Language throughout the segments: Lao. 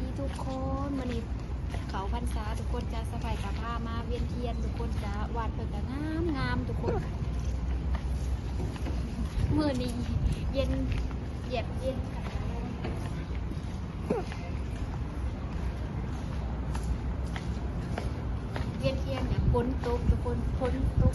ດີທຸກຄົນ ມື້ນີ້ເຂົ້າພັນສາ ທຸກຄົນຈະ ສະໃພ້ກະພາມາວຽນທຽນ ທຸກຄົນຈະ ວັດເພິ່ນກະງາມໆ ທຸກຄົນ ມື້ນີ້ເຢັນ ຢຽບເຢັນຂະໜາດ ວຽນທຽນກະຝົນຕົກ ທຸກຄົນ ຝົນຕົກ.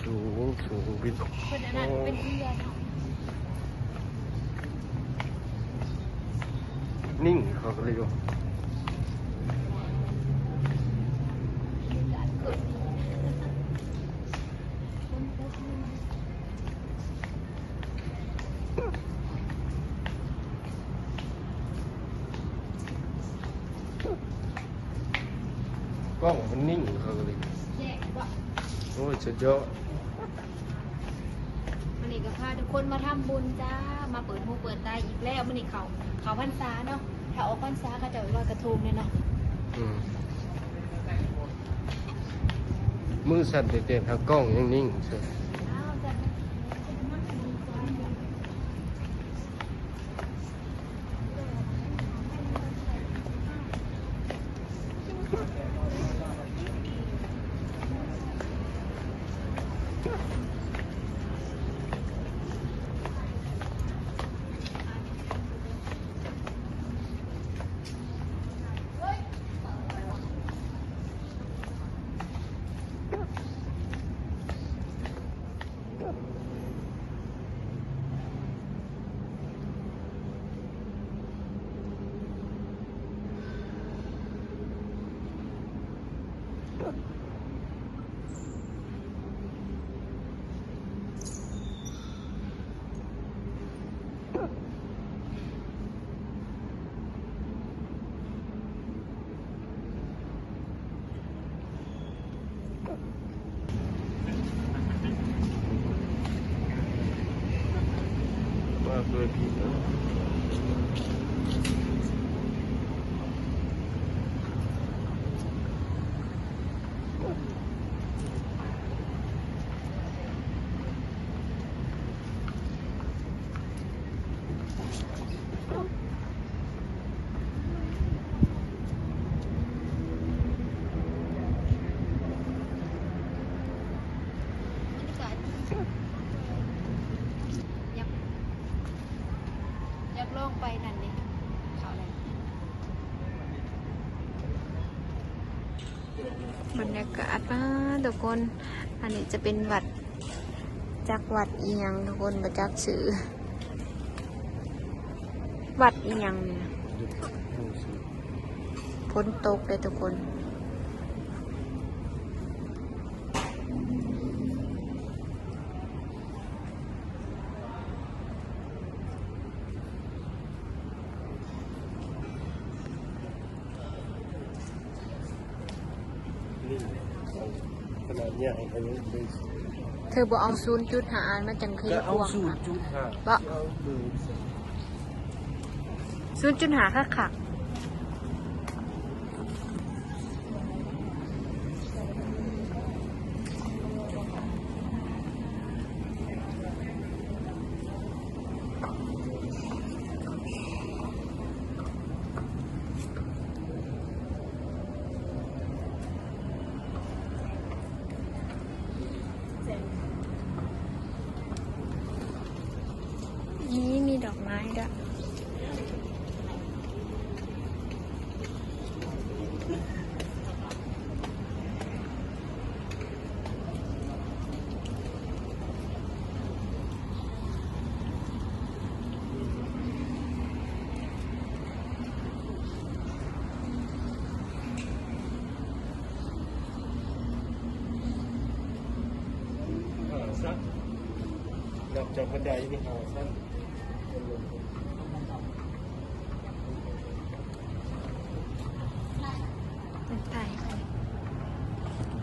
ສູງ ສູງ ເພິ່ນອັນນັ້ນເປັນເຮືອເນາະ ນິ່ງເຂົາກະເລີຍຢູ່. ກ້ອງມັນນິ່ງເຂົາກະເລີຍ ໂອ້ຍ ສຸດຍອດ. ມື້ນີ້ກະພາທຸກຄົນມາທຳບຸນຈ້າ ມາເປີດຫູເປີດຕາອີກແລ້ວ. ມື້ນີ້ເຂົ້າ ເຂົ້າພັນສາເນາະ ຖ້າອອກພັນສາເຂົາເຈົ້າລອຍກະທົງເລີຍເນາະ. ອືມ ມືສັ່ນເຕັ້ນໆ ຫາກ້ອງຍັງນິ່ງເຊີຍ. ບັນຍາກາດດີ ຢາກ ຢາກລອງໄປນັ້ນເດ້ ເຂົ້າໄດ້. ບັນຍາກາດ ປາດ ທຸກຄົນ ອັນນີ້ຈະເປັນວັດ ຈັກວັດອີ່ຫຍັງທຸກຄົນ ບໍ່ຈັກຊື່ ວັດອີ່ຫຍັງນີ້ນະ. ຝົນຕົກເດ້ທຸກຄົນ. ຂະໜາດໃຫຍ່ ເທີບໍ່ເອົາສູນຈຸດຫ້າ ມັນຈັ່ງຄືກວ້າງ ບໍ່ ສູນຈຸດຫ້າຄັກໆ. ນີ້ມີດອກໄມ້ດ້ວຍ. ຈາກບັນໄດນີ້ຫ້າຊັ້ນ.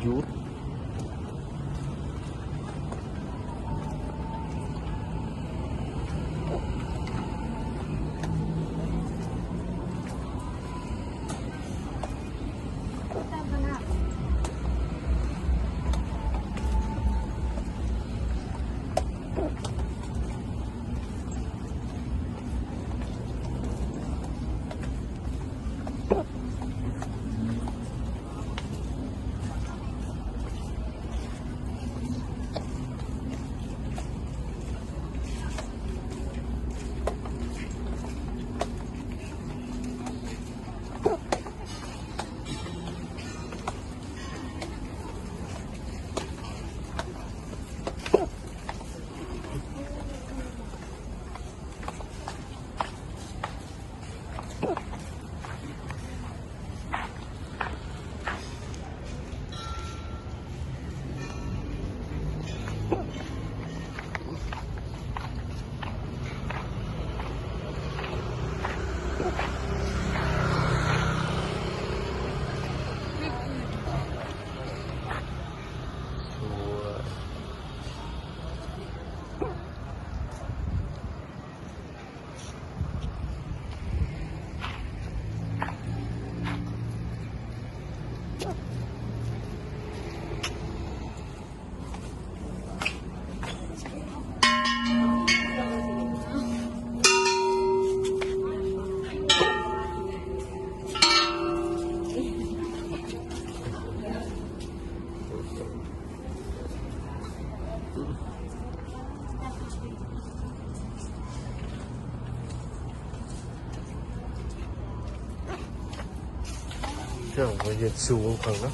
ຢຸດ. ເຈົ້າວ່າເຮັດສູງຄັກນະ.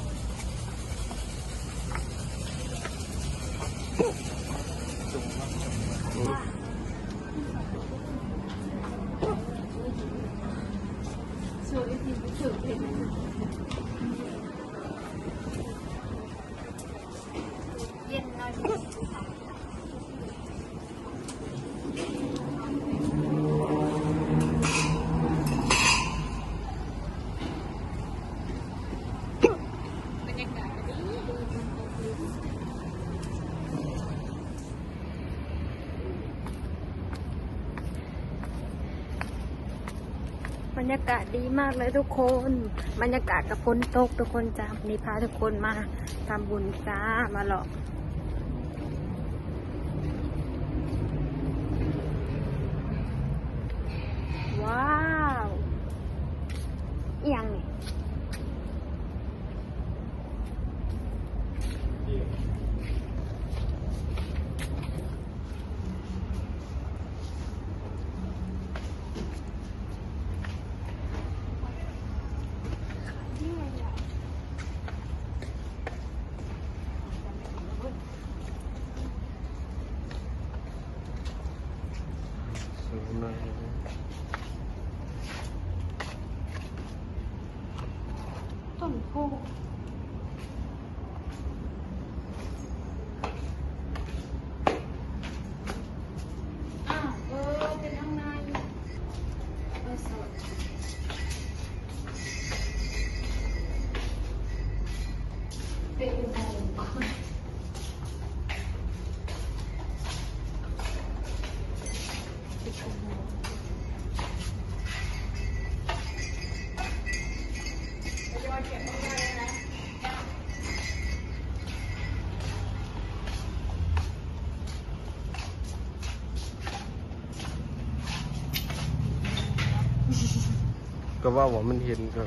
ບັນຍາກາດດີມາກເລີຍທຸກຄົນ, ບັນຍາກາດກະຝົນຕົກທຸກຄົນຈ້າ. ນີ້ພາທຸກຄົນມາທຳບຸນຈ້າ, ມາເລາະ. ວ້າວ ອີ່ຫຍັງນີ້? ຕົ້ນໂພ. ອ້າວ ເອີ ເປັນທາງໃນ ເອີ ສະ ເປັນ ກໍເວົ້າວ່າມັນເຫັນກໍ